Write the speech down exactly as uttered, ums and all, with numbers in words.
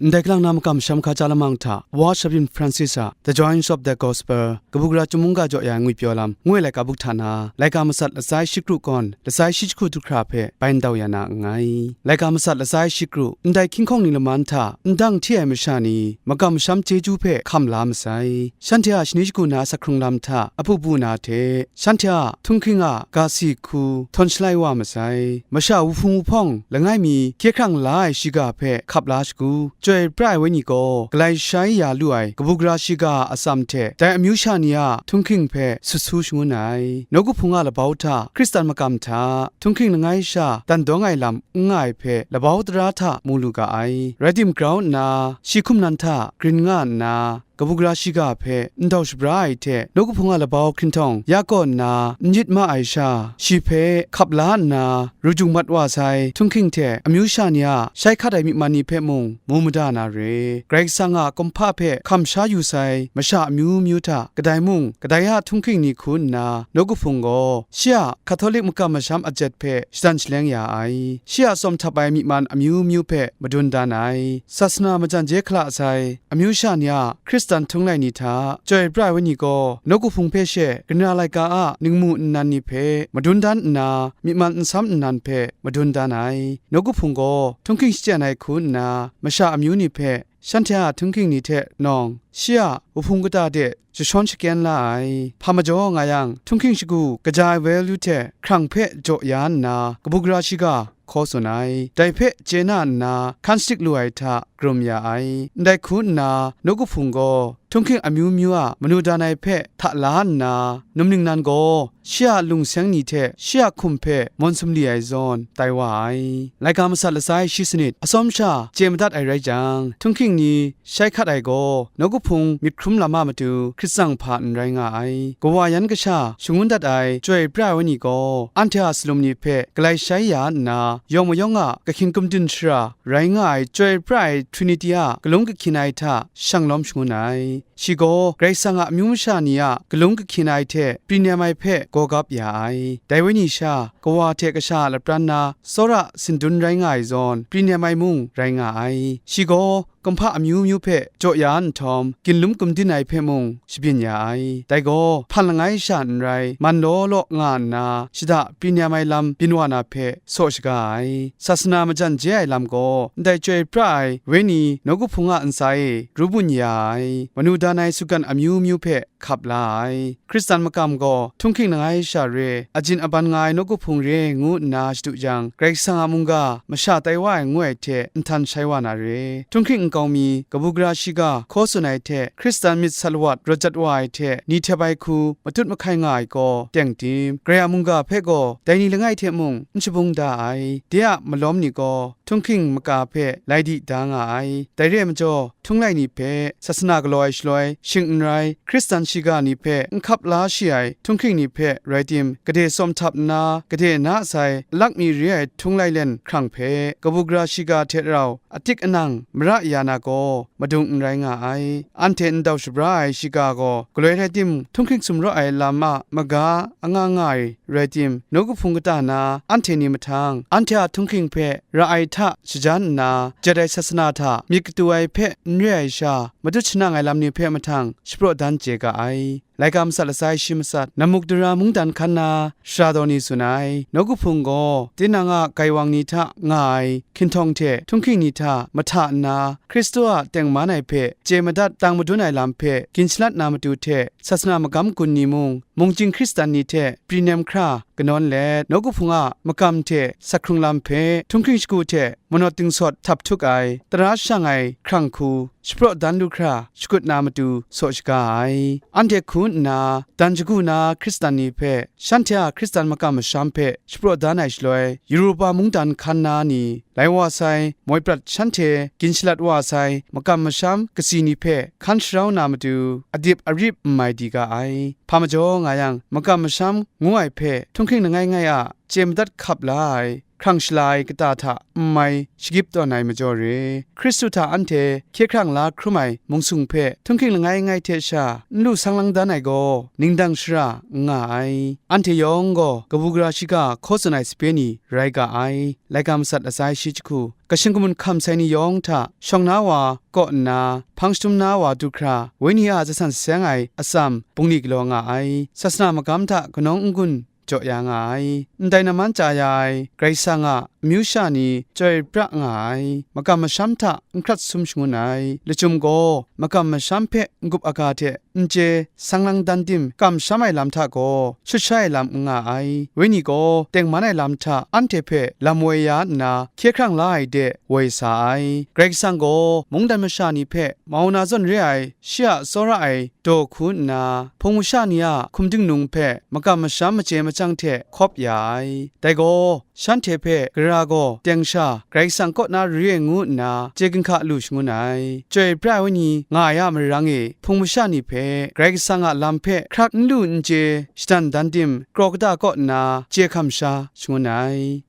Ndai galang na makam masham hkaja lamang hta, Wa Shabyin Francis a The Joys of the Gospel, kabu gara chyum mungga jaw ya ai ngwipyaw lam, ngu ai laika buk hta na, laika matsat latsa shikru kawn, latsa shikru du hkra hpe bai ndau ya na nngai. Laika matsat latsa shikru, ndai hkying hkawng ni laman hta, ndang hti ai masha ni, makam masham chyeju hpe hkam la masai. Shanhte a shani shagu na asak hkrung lam hta, apu bu na hte, shanhte a htunghking a ga si hku htawn shalai wa masai. Masha wuhpung wuhpawng langai mi hkye hkrang la ai shiga hpe hkap la shagu, Chyoi pra ai Wenyi gaw galai shai ya lu ai kabu gara shiga a atsam hte dai amyu sha ni a htunghking hpe sut su shangun ai. Nawku Hpung a labau hta Hkristan makam hta htunghking langai sha dan dawng ai lam n nga ai hpe labau tara hta mu lu ga ai. Rai tim, grau nna shi hkum nan hta grin nga nna, kabu gara shiga hpe ndau shabra ai hte, Nawku Hpung a labau hkrinhtawng ya kaw nna n yit ma ai sha, shi hpe hkap la nna, ru jung mat wa sai htunghking hte amyu sha ni a shai hkat ai myi man ni hpe mung mu mada na re. Karai Kasang a kumhpa hpe hkam sha yu sai masha amyu myu hta kadai mung kadai a htunghking ni hku nna, Nawku Hpung gaw shi a Hkatolik makam masham ajet hpe shadan shaleng ya ai, shi a tsawm htap ai myi man amyu myu hpe madun dan ai, sasana majan je hkala sai amyu sha ni a Hkristan htunglai ni hta Chyoi pra ai Wenyi gaw Nawku Hpung hpe she ginra laika a ningmu nnan ni hpe madun dan nna, myi man nsam nnan hpe madun dan ai. Nawku Hpung gaw htunghking shachyen ai hku nna, masha amyu ni hpe shanhte a htunghking ni hte nawng, shi a wuhpung kata de jashawn shakyen la ai. Hpa majaw nga yang, htunghking shagu kaja ai value hte hkrang hpe jaw ya nna, kabu gara shiga hkaw tsun ai. Dai hpe chye na nna, hkan shadik lu ai hta karum ya ai. Ndai hku nna, Nawku Hpung gaw htunghking amyu myu a manu dan ai hpe hta la nna, num ningnan gaw shi a lungseng ni hte shi a hkum hpe mawn sumli ai zawn tai wa ai. Laika matsat latsa shi sanit atsawm sha chye madat ai rai jang, htunghking ni shai hkat ai gaw, Nawku Hpung myit hkrum lam a matu hkrit tsang hpa n rai nga ai. Kawa yan kasha shangun dat ai Chyoi pra ai Wenyi gaw, anhte a salum ni hpe galai shai ya nna, yawng mayawng a kahkyin kumdin shara rai nga ai Chyoi pra ai Trinity a kalung kahkyin ai hta shang lawm shangun ai. Shi gaw Karai Kasang a amyu masha ni a kalung kahkyin ai hte pri nem ai hpe gawgap ya ai. Dai Wenyi sha, kawa hte kasha a lapran na tsawra sindun rai nga ai zawn, pri nem ai mung rai nga ai. Shi gaw kumhpa amyu myu hpe jaw ya nhtawm, ginlum gumdin ai hpe mung shabyin ya ai. Dai gaw, hpan langai sha n rai, man law law nga nna, shada pri nem ai lam byin wa na hpe saw shaga ai. Sasana majan je ai lam gaw, ndai Chyoi pra ai Wenyi Nawku Hpung a ntsa e ru bun ya ai, manu dan ai sutgan amyu myu hpe hkap la ai. Hkristan makam gaw htunghking langai sha re, ajin aban nga ai Nawku Hpung re ngu nna shadu jang, Karai Kasang a mungga masha tai wa ai ngu ai hte nhtan shai wa na re. Htunghking nkau mi, kabu gara shiga hkaw tsun ai hte, Hkristan myit salawat rawt jat wa ai hte, ni htep ai hku matut mahkai nga ai gaw teng tim, Karai a mungga hpe gaw dai ni langai hte mung n shabung da ai. De a malawm ni gaw htunghking maka hpe lai di da nga ai. Dai re ai majaw, htunglai ni hpe sasana galaw ai shaloi shing n rai, Hkristan shiga ni hpe n hkap la shi ai htunghking ni hpe rai tim, gade tsawm htap nna, gade na sai alak mi re ai htunglai len hkrang hpe, kabu gara shiga hte rau atik anang mara ya na gaw, madung n rai nga ai. Anhte ndau shabra ai shiga gaw, galoi rai tim, htunghking sumraw ai lam a maga anga nga ai rai tim, Nawku Hpung kata na anhte ni mahtang, anhte a htunghking hpe ra ai hta shajan nna, jet ai sasana hta myit katu ai hpe n re ai sha, matut shanang ai lam ni hpe mahtang shapraw dan chye ga ai. Laika matsat latsa shi matsat, Namuk Dara mungdan hkan na shara daw ni tsun ai, Nawku Hpung gaw tinang a gaiwang ni hta nga ai hkinhtawng hte htunghking ni hta mahta nna, Hkristu a tengman ai hpe chye madat tang madun ai lam hpe ginshalat na matu hte, sasana magam gun ni mung, mungchying Hkristan ni hte pri nem hkra kanawn let, Nawku Hpung a makam hte sak hkrung lam hpe htunghking shagu hte manawt dingsawt htap htuk ai, tara shang ai hkrang hku shapraw dan lu hkra shakut na matu saw shaga ai. Anhte hku nna dan shagu na Hkristan ni hpe, shanhte a Hkristan makam masham hpe shapraw dan ai shaloi, Europa mungdan hkan na ni, lai wa sai, moi prat shanhte ginshalat wa sai makam masham kasi ni hpe hkan sharau na matu, adip arip n mai di ga ai. Hpa majaw nga yang, makam masham ngu ai hpe htunghking langai ngai a chye madat hkap la ai, hkrang shala ai kata hta n mai shagyip tawn ai majaw re. Hkristu hta anhte hkye hkrang la hkrum ai mungsung hpe htunghking langai ngai hte sha n lu sang lang dan ai gaw, ningdang shara n nga ai. Anhte yawng gaw kabu gara shiga hkaw tsun ai sape ni rai ga ai. Laika masat atsai shi jahku, kashin kamun hkam sai ni yawng hta shawng na wa kaw nna, hpang shadum na wa du hkra, Wenyi a jasan saseng ai atsam bungli galaw nga ai. Sasana magam hta kanawng n-gun jaw ya nga ai. Ndai namman chya ya ai Karai Kasang a amyu sha ni chyoi pra nga ai. Makam masham hta n hkrat sum shangun ai. Lachyum gaw makam masham hpe n-gup aga hte n chye sang lang dan dim kamsham ai lam hta gaw shut sha ai lam n nga ai. Wenyi gaw tengman ai lam hta anhte hpe lam woi ya nna, hkye hkrang la ai de woi sa ai. Karai Kasang gaw mungdan masha ni hpe mau na zawn re ai shi a tsawra ai daw hku nna, hpung masha ni a hkum dingnung hpe makam masham machye machyang hte hkawp ya ai. Dai gaw, shanhte hpe gara gaw teng sha Karai Kasang kaw na re ai ngu nna chye ginhka lu shangun ai. Chyoi pra ai Wenyi nga ai a marang e, hpung masha ni hpe Karai Kasang a lam hpe hkrak n lu n chye shadan dan dim kraw kata kaw nna chye hkam sha shangun ai.